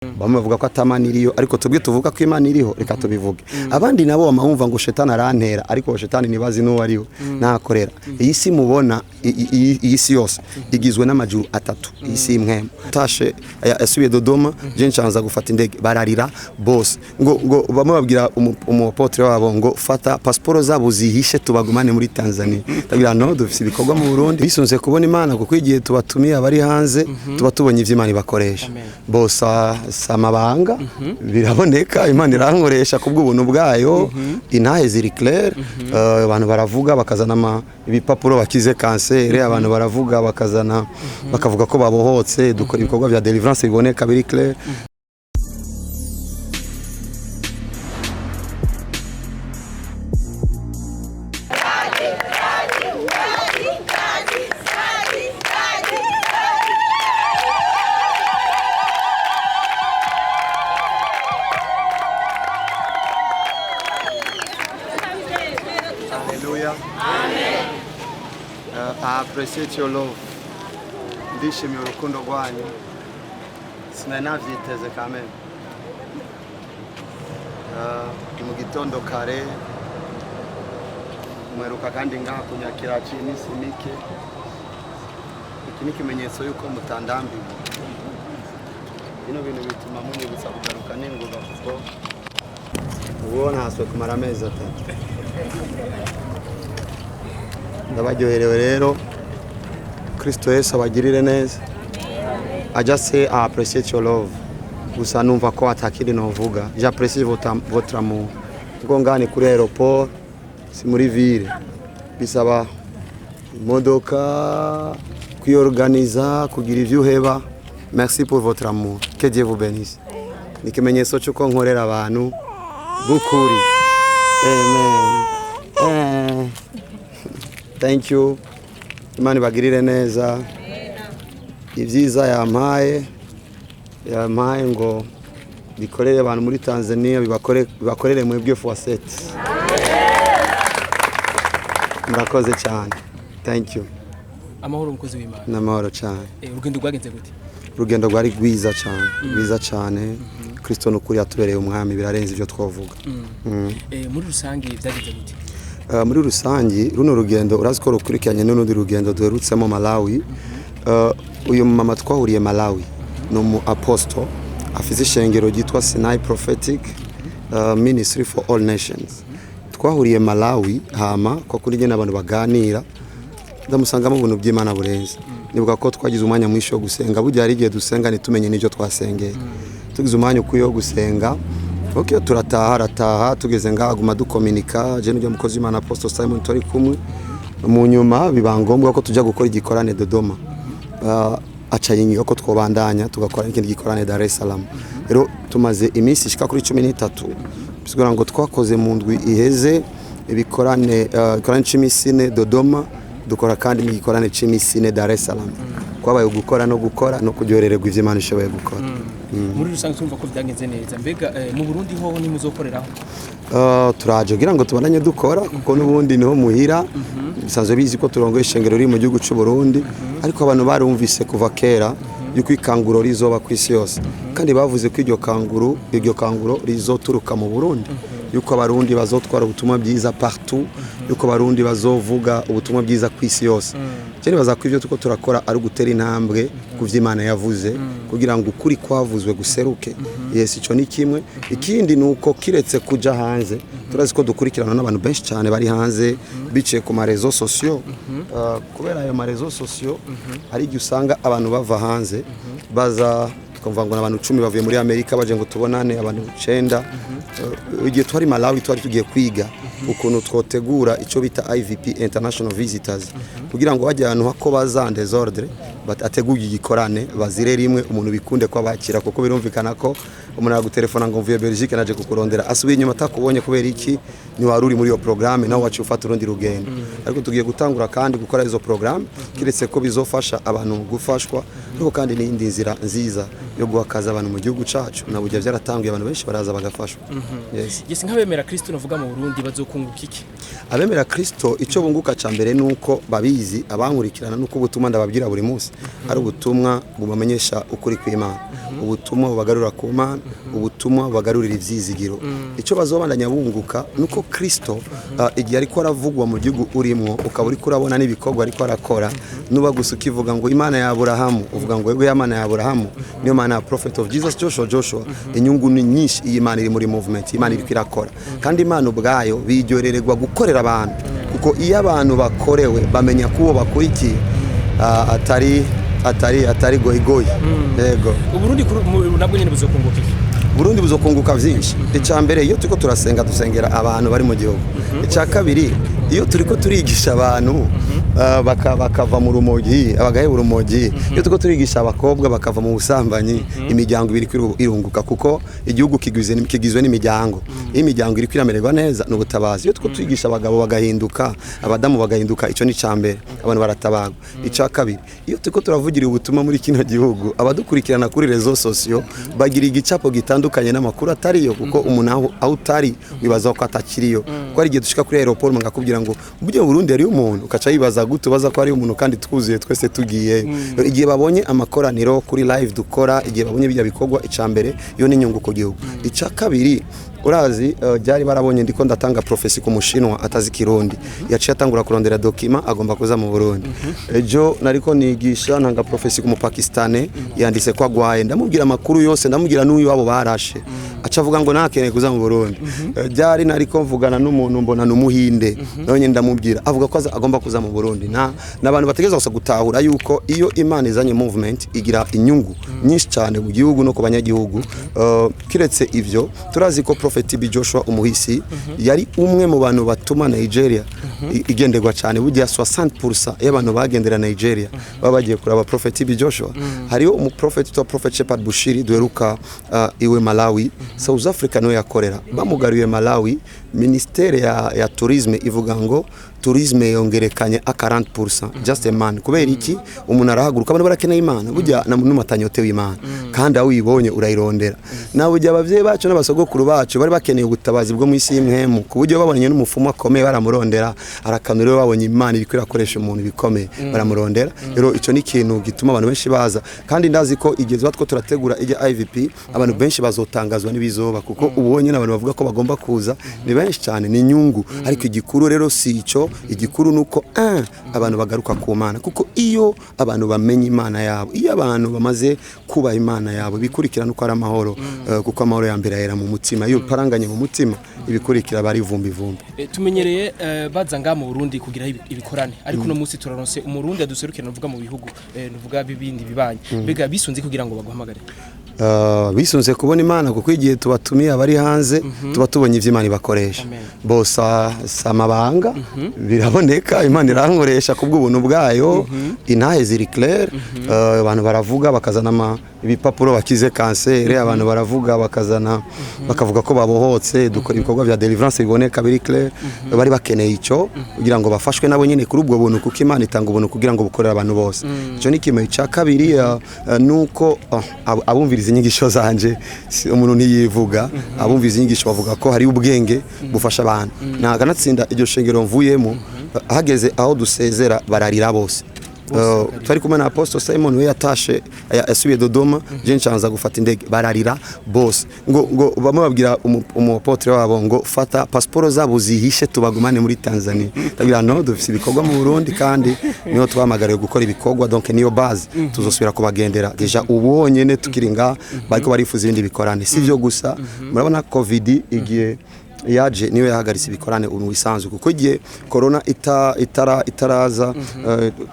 Bamwe bavuga ko atamana iriyo, ariko twebwe tuvuga ko Imana iriho, reka tubivuge. Abandi nabo bamwumva ngo shetani arantera, ariko shetani ntibazi n'uwo ariwe nakorera. Iyi si mubona, iyi si yose igizwe n'amajuru atatu. Iyi si imwe tashe yasubiye Dodoma, je ncanza gufata indege, bararira bose ngo bamwe babwira umu apôtre wabo ngo fata pasiporo zabo zihishe tubagumane muri Tanzania. Ndabwira no dufise ibikorwa mu Burundi bisunze kubona Imana, kuko igihe tubatumiye abari hanze tuba tubonye ivyo Imana ibakoresha. Bosa samabanga biraboneka, Imana irankoresha kubw'ubuntu bwayo. Intahe ziri clair, abantu baravuga bakazana ibipapuro bakize kanseri, abantu baravuga bakazana bakavuga ko babohotse. Dukora ibikorwa vya deliverance biboneka, biri clair. Hallelujah. I appreciate your love. Ndishimiye urukundo rwanyu. Sinari navyiteze kameme. Mu gitondo kare mweruka kandi ngaha kunyakira haciye iminsi mike. Iki ni ikimenyetso yuko mutandambiwe. Bino bintu bituma munyibutsa kugaruka n'ingoga, kuko ubu ntaswe kumara amezi 3. Ndabaryoherewe rero, Kristo Yesu abagirire neza. I just say I appreciate your love. Gusa numva ko atakindi novuga. J'apprécie votre amour, kuko ngani kuri aéroport, si muri ville, bisaba imodoka, kwiorganiza, kugira ivyo uheba. Merci pour votre amour, que Dieu vous bénisse. Ni ikimenyetso cy'uko nkorera abantu b'ukuri. Amen. Thank you. Imana ibagirire neza. Ibyiza yampaye ngo bikorere abantu muri Tanzania, bibakorere mwebwe fois sept. Murakoze cyane, thank you. Amahoro, umukozi w'Imana. N'amahoro cyane. Urugendo rwagenze gute? Urugendo rwari rwiza cyane, rwiza cyane. Kristo ni ukuri yatubereye umwami, birarenze ibyo twavuga. Muri rusange byagenze gute? Muri rusangi runo rugendo urazi ko rukurikiranye n'urundi rugendo duherutsemo Malawi. Uyu mama twahuriye Malawi ni umu apostle afite ishengero ryitwa Sinai Prophetic Ministry for All Nations. Twahuriye Malawi, hama ko kuri nyine abantu baganira, ndamusangamo ubuntu bw'Imana burenze. Nibuka ko twagize umwanya mwinshi wo gusenga. Burya hari igihe dusenga ntitumenye n'ibyo twasengeye. Tugize umwanya ukwiye wo gusenga, ok, turataha, arataha, tugeze ngaha aguma dukominika je n'ujya mukozi w'Imana Apostle Simon turi kumwe. Mu nyuma biba ngombwa ko tujya gukora igikorane Dodoma. Aca yingiga ko twobandanya tugakora n'ikindi gikorane Dar es Salaam. Rero tumaze iminsi ishika kuri 13, bisigura ngo twakoze mu ndwi iheze ibikorane c'imisi ine Dodoma, dukora kandi n'igikorane c'imisi ine Dar es Salaam. Kwabaye gukora no gukora no kuryohererwa ivyo Imana ishoboye gukora. Muri rusange turumva ko byagenze neza. Mbega mu Burundi hoho ntimuzokoreraho? Turaje kugira ngo tubandanye dukora, kuko n'ubundi niho muhira. Bisanzwe bizi ko turongoye ishengero riri mu gihugu cy'u Burundi, ariko abantu barumvise kuva kera yuko ikanguro rizoba ku isi yose, kandi bavuze ko iryo kanguro rizoturuka mu Burundi, yuko Abarundi bazotwara ubutumwa bwiza partout, yuko Abarundi bazovuga ubutumwa bwiza ku isi yose. Je nibaza ko ivyo tuko turakora ari ugutera intambwe ku vyo Imana yavuze, kugira ngo ukuri kwavuzwe guseruke. Yes, ico ni kimwe. Ikindi ni uko kiretse kuja hanze, turazi ko dukurikirana n'abantu benshi cyane bari hanze biciye ku ma réseaux sociaux. Kubera ayo ma réseaux sociaux, hari igihe usanga abantu bava hanze baza, tukumva ngo abantu 10 bavuye muri Amerika baje ngo tubonane, abantu 9. Igihe twari Malawi twari tugiye kwiga ukuntu twotegura icyo bita IVP, International Visitors, kugira ngo bajye ahantu hako baza en désordre, ateguye igikorane bazire rimwe, umuntu bikunde ko abakira, kuko birumvikana ko umuntu aragutelefona ngo mvuye Belgique naje kukurondera, asubiye inyuma atakubonye. Kubera iki? Ni wari uri muri iyo programme, nawe waciye ufata urundi rugendo. Ariko tugiye gutangura kandi gukora izo programme, kiretse ko bizofasha abantu gufashwa, ariko kandi n'iyindi nzira nziza yo guha akazi abantu mu gihugu cacu. Na burya byaratanguye, abantu benshi baraza bagafashwa, yes. Yes, nk'abemera Kristo navuga mu Burundi bazokunguka iki? Abemera Kristo icyo bunguka cya mbere ni uko babizi, abankurikirana, nuko ubutumwa ndababwira buri munsi. Ari ubutumwa bubamenyesha ukuri kw'Imana, ubutumwa bubagarura ku Mana, ubutumwa bubagarurira ivyizigiro. Icyo bazobandanya bunguka nuko Kristo, igihe ariko aravugwa mu gihugu urimwo, ukaba uriko urabona n'ibikorwa ariko arakora, nuba gusa ukivuga ngo Imana ya Aburahamu, uvuga ngo yego, ya Mana ya Aburahamu niyo Mana ya Prophet of Jesus Joshua Joshua. Inyungu ni nyinshi. Iyi Imana iri muri movement, Imana iriko irakora, kandi Imana ubwayo biryorererwa gukorera abantu, kuko iyo abantu bakorewe bamenya ko uwo bakurikiye atari goyigoyi, yego. Uburundi nabwo nyene buzokunguka iki? Burundi buzokunguka vyinshi. Icya mbere, iyo turiko turasenga, dusengera abantu bari mu gihugu. Icya kabiri, iyo turiko turigisha abantu, bakava mu rumogi, bagaheba urumogi, iyo turiko turigisha abakobwa bakava mu busambanyi, imiryango ibiri irunguka, kuko igihugu kigizwe n'imiryango. Iyo imiryango iriko iramererwa neza, ni ubutabazi. Iyo turiko twigisha abagabo bagahinduka, abadamu bagahinduka, icyo ni icya mbere, abantu baratabagwa. Icya kabiri, iyo turiko turavugira ubutumwa muri kino gihugu, abadukurikirana kuri réseaux sociaux bagira igicapo gitandukanye n'amakuru atariyo, kuko umuntu aho utari wibaza ko atakiriyo, kuko hari igihe dushika kuri aéroport ngakubwira ngo burya mu Burundi hariyo umuntu, ukaca yibaza gute ubaza ko hariyo umuntu kandi twuzuye twese tugiyeyo. Igihe babonye amakoraniro kuri live dukora, igihe babonye bijya bikorwa, icya mbere iyo ni inyungu ku gihugu. Icya kabiri, urazi, byari barabonye ndiko ndatanga prophétie ku Mushinwa atazi Kirundi, yaciye atangura kurondera document, agomba kuza mu Burundi. Ejo nariko nigisha, ntanga prophétie ku Mupakistane, yanditse ko agwaye, ndamubwira amakuru yose, ndamubwira n'uyu wabo barashe, aca avuga ngo nakeneye kuza mu Burundi. Byari nariko mvugana n'umuntu, mbona n'Umuhinde, nawe nyine ndamubwira, avuga ko agomba kuza mu Burundi. Na n'abantu bategereza gusa gutahura yuko iyo Imana izanye movement igira inyungu nyinshi cyane mu gihugu no ku banyagihugu. Kiretse ivyo, turazi ko Prophet TB Joshua umuhisi yari umwe mu bantu batuma Nigeria igenderwa cyane. Burya 60% y'abantu bagendera Nigeria baba bagiye kuraba Prophet TB Joshua. Hariho umuprofeti witwa Prophet Shepherd Bushiri duheruka iwe Malawi, South Africa niwe yakorera, bamugaruye Malawi, ministère ya tourisme ivuga ngo tourisme yongerekanye a 40%, just a man. Kubera iki? Umuntu arahaguruka, abantu barakeneye Imana. Burya na n'umatanyote w'Imana, kandi aho uyibonye urayirondera. Na burya abavyeyi bacu n'abasogokuru bacu bari bakeneye ubutabazi bwo mu isi y'impwemu, ku buryo babonye n'umufumu akomeye baramurondera, arakanura. Iyo babonye Imana iriko irakoresha umuntu bikomeye, baramurondera. Rero ico ni ikintu gituma abantu benshi baza, kandi ndazi ko igihe tuba two turategura ijya IVP, abantu benshi bazotangazwa n'ibizoba, kuko ubonye n'abantu bavuga ko bagomba kuza ni benshi cyane, ni inyungu. Ariko igikuru rero si ico, igikuru nuko abantu bagaruka ku Mana, kuko iyo abantu bamenye Imana yabo, iyo abantu bamaze kubaha Imana yabo, bikurikirana uko ari amahoro, kuko amahoro ya mbere ahera mu mutima. Iyo uparanganye mu mutima, ibikurikira bari ivumbi vumbi. Tumenyereye baza ngaha mu Burundi kugira ibikorane, ariko uno munsi turaronse Umurundi aduserukira, nuvuga mu bihugu, nuvuga bibindi bibanye. Mbega bisunze kugira ngo baguhamagare? Bisunze kubona Imana, kuko igihe tubatumiye abari hanze tuba tubonye ivyo Imana ibakoresha. Amen. Bosa si amabanga, biraboneka. Imana irankoresha kubw'ubuntu bwayo, intahe ziri clair. Abantu baravuga bakazana ibipapuro bakize kanseri, abantu baravuga bakazana, bakavuga ko babohotse, dukora ibikorwa bya deliverance biboneka biri clair. Bari bakeneye icyo kugira ngo bafashwe nabo nyine kuri ubwo buntu, kuko Imana itanga ubuntu kugira ngo bukorere abantu bose. Icyo ni kimwe. Icya kabiri, nuko abumviriza inyigisho zanje, umuntu ntiyivuga, abumviriza inyigisho bavuga ko hari ubwenge bufasha abantu. Naganatsinda iryo shengero mvuyemo, hageze aho dusezera bararira bose. Twari kumwe na Apostle Simon, we yatashe, yasubiye Dodoma, je ncanza gufata indege, bararira bose ngo bamwe babwira umuapotre wabo ngo fata pasiporo zabo zihishe tubagumane muri Tanzania. Ndagira no dufise ibikorwa mu Burundi, kandi niho twamagariwe gukora ibikorwa, donc niyo base tuzosubira kubagendera. Déjà ubu honyene tukiri nga bariko barifuza ibindi bikorane. Si byo gusa, murabona Covid igihe yaje niyo yahagaritse ibikorane ubu bisanzwe, kuko igihe corona itaraza,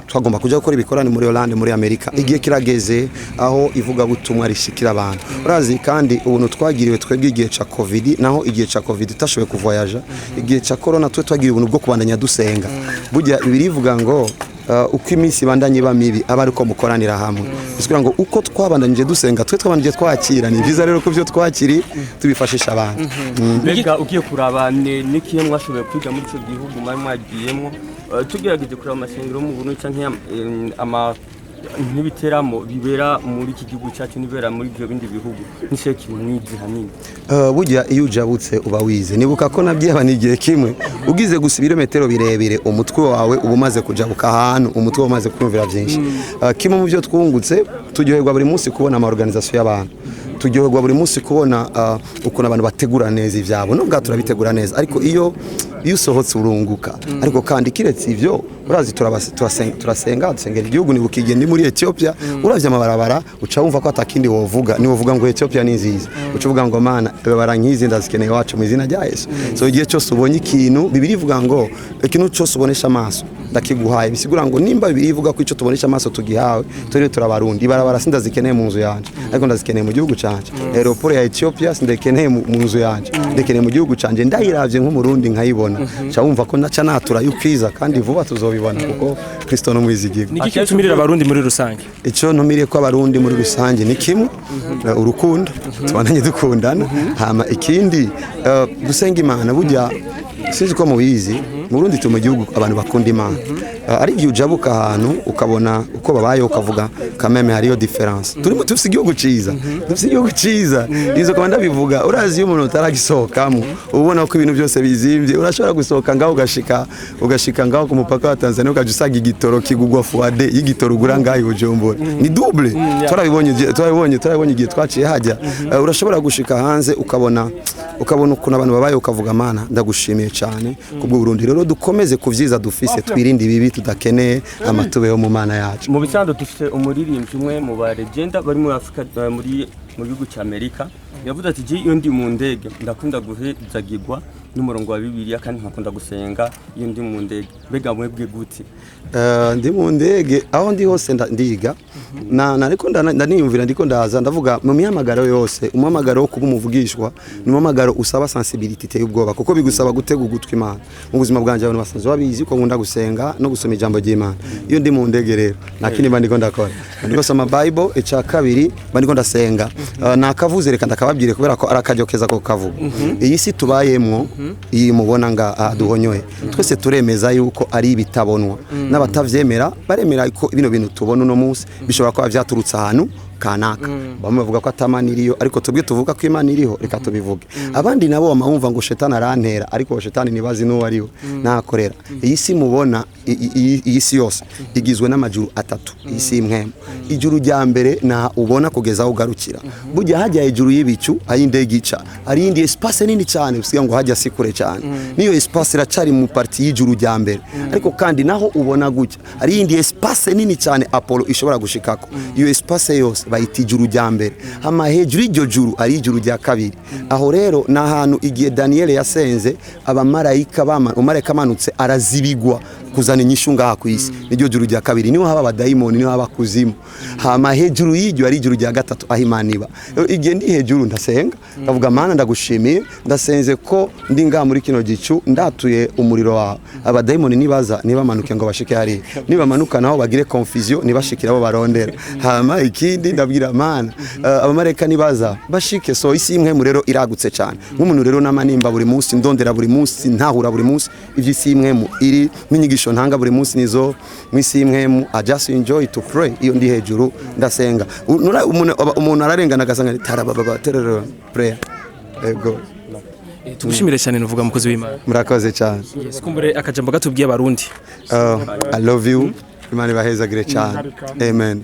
twagomba kujya gukora ibikorane muri Hollande, muri Amerika. Igihe kirageze aho ivugabutumwa rishikira abantu, urazi. Kandi ubuntu twagiriwe twebwe igihe ca Covid, naho igihe ca Covid tutashoboye kuvoyaja, igihe ca corona twe twagiriwe ubuntu bwo kubandanya dusenga. Burya birivuga ngo uko iminsi ibandanye iba mibi aba ariko mukoranira hamwe, kugira ngo uko twabandanyije dusenga, twe twabandanyije twakira. Ni byiza rero ko byo twakiri tubifashisha abantu. Mbega ugiye kuraba n'ikihe mwashoboye kwiga muri ico gihugu mwari mwagiyemo? Tugerageje kuraba amasengero mu Burundi canke ama Nk'ibiteramo bibera muri iki gihugu cyacu n'ibibera muri ibyo bindi bihugu, n'ikihe kintu mwize hanini? Burya iyo ujabutse uba wize. Nibuka ko nabyeba ni igihe kimwe ugize gusa ibirometero birebire, umutwe wawe uba umaze kujabuka ahantu, umutwe uba umaze kumvira byinshi. Kimwe mu byo twungutse, turyoherwa buri munsi kubona ama organisation y'abantu, turyoherwa buri munsi kubona ukuntu abantu bategura neza ivyabo. Nubwo turabitegura neza, ariko iyo usohotse urunguka. Ariko kandi kiretse ivyo, urazi turasenga, dusengera igihugu. Nibuka igihe ndi muri Ethiopia, uravye amabarabara uca wumva ko atakindi wovuga, ni wovuga ngo Ethiopia ni nziza, uca uvuga ngo Mana, ibarabara nkizi ndazikeneye iwacu mu izina rya Yesu. So igihe cyose ubonye ikintu, Bibiliya ivuga ngo ikintu cyose ubonesha amaso ndakiguhaye. Bisigura ngo nimba Bibiliya ivuga ko ico tubonesha amaso tugihawe, turi turabarundi. Ibarabara sindazikeneye mu nzu yanje, ariko ndazikeneye mu gihugu canje. Aéroport ya Ethiopia sindakeneye mu nzu yanje, ndakeneye mu gihugu canje. Ndayiravye nk'umurundi nkayibona, ca wumva ko naca natura yukwiza, kandi vuba tuzobibona kuko Kristo no mwizigirwa. Ni iki utumirira abarundi muri rusange? Icyo ntumiriye ko abarundi muri rusange ni kimwe, urukundo, tubandanye dukundana. Hama ikindi, gusenga Imana. Burya sinzi ko mubizi, mu Burundi turi mu gihugu abantu bakunda Imana. Ari igihe ujabuka ahantu ukabona uko babayeho ukavuga kameme hariyo différence. Turimo dufite igihugu ciza, dufite igihugu ciza. Izo kaba ndabivuga, urazi iyo umuntu utaragisohokamo ubona ko ibintu byose bizimvye. Urashobora gusohoka ngaho ugashika ngaho ku mupaka wa Tanzania, ukaja usanga igitoro kigugwa fois deux y'igitoro ugura ngaho i Bujumbura, ni double. Turabibonye igihe twaciye hajya. Urashobora gushika hanze ukabona ukuntu abantu babaye, ukavuga Mana ndagushimiye cyane kubwo Burundi. Rero dukomeze ku vyiza dufise, twirinde ibibi tudakeneye, amatubeho mu Mana yacu. Mu bisanzwe dufite umuririmbyi umwe mu ba legend bari muri Afrika, muri mu gihugu cya Amerika, yavuze ati: "Je iyo ndi mu ndege ndakunda guhezagirwa n'umurongo wa Bibiliya, kandi nkakunda gusenga iyo ndi mu ndege." Mbega mwebwe gute? Ndi mu ndege, aho ndi hose ndiga na ariko ndaniyumvira, ndiko ndaza ndavuga mu mihamagaro yose, umuhamagaro wo kuba umuvugishwa ni umuhamagaro usaba sensibility iteye ubwoba, kuko bigusaba gutega ugutwi Imana. Mu buzima bwanje abantu basanzwe babizi ko nkunda gusenga no gusoma ijambo ry'Imana. Iyo ndi mu ndege rero nta kindi mba ndiko ndakora, ndiko soma Bible. Icya kabiri mba ndiko ndasenga. Nakavuze, reka ndakababwire kubera ko ari akaryo keza ko kavuga. Iyi si tubayemwo, iyi mubona nga duhonyoye twese, turemeza yuko ari ibitabonwa. N'abatavyemera baremera ko bino bintu tubona uno munsi bishobora kuba vyaturutse ahantu kanaka. Bamwe bavuga ko atamana iriyo, ariko tubwe tuvuga ko Imana iriho, reka tubivuge. Abandi nabo bamwumva ngo shetani arantera, ariko uwo shetani ntibazi n'uwo ari we nakorera. Iyi si mubona, iyi si yose igizwe n'amajuru atatu. Iyi si imwemo, ijuru rya mbere na ubona kugeza aho ugarukira. Burya hajya hejuru y'ibicu aho indege ica hari iyindi espace nini cyane, usiga ngo hajya si kure cyane, niyo espace iracari mu partie y'ijuru rya mbere. Ariko kandi naho ubona gutya hari iyindi espace nini cyane Apollo ishobora gushikako. Iyo espace yose bayita ijuru rya mbere. Hama hejuru y'iryo juru ari ijuru rya kabiri. Aho rero ni ahantu igihe Daniel yasenze abamarayika umumarayika amanutse arazibigwa kuzana inyishu ngaha ku isi. Niryo juru rya kabiri, niho haba abadayimoni, niho haba kuzimu. Hama hejuru y'iryo ari ijuru rya gatatu aho Imana iba. Rero igihe ndi hejuru ndasenga, ndavuga Mana ndagushimiye, ndasenze ko ndi ngaha muri kino gicu, ndatuye umuriro wawe. Abadayimoni nibaza nibamanuke ngo bashike hariya, nibamanuka naho bagire confusion, nibashikira abo barondera. Hama ikindi ndabwira Mana, abamarayika nibaza bashike. So isi imwe mu rero iragutse cyane. Nk'umuntu rero namanimba buri munsi, ndondera buri munsi, ntahura buri munsi ivy'isi imwe mu iri n'inyigisho ntanga buri munsi nizo mu isi imwe mu. I just enjoy to pray. Iyo ndi hejuru ndasenga. Umuntu ararengana agasanga tarababa terere prayer. Ego. Tugushimire cyane nuvuga mukozi w'Imana. Murakoze cyane. Yes, kumbure akajambo gatubwiye abarundi. I love you. Imana ibahezagire cyane. Amen.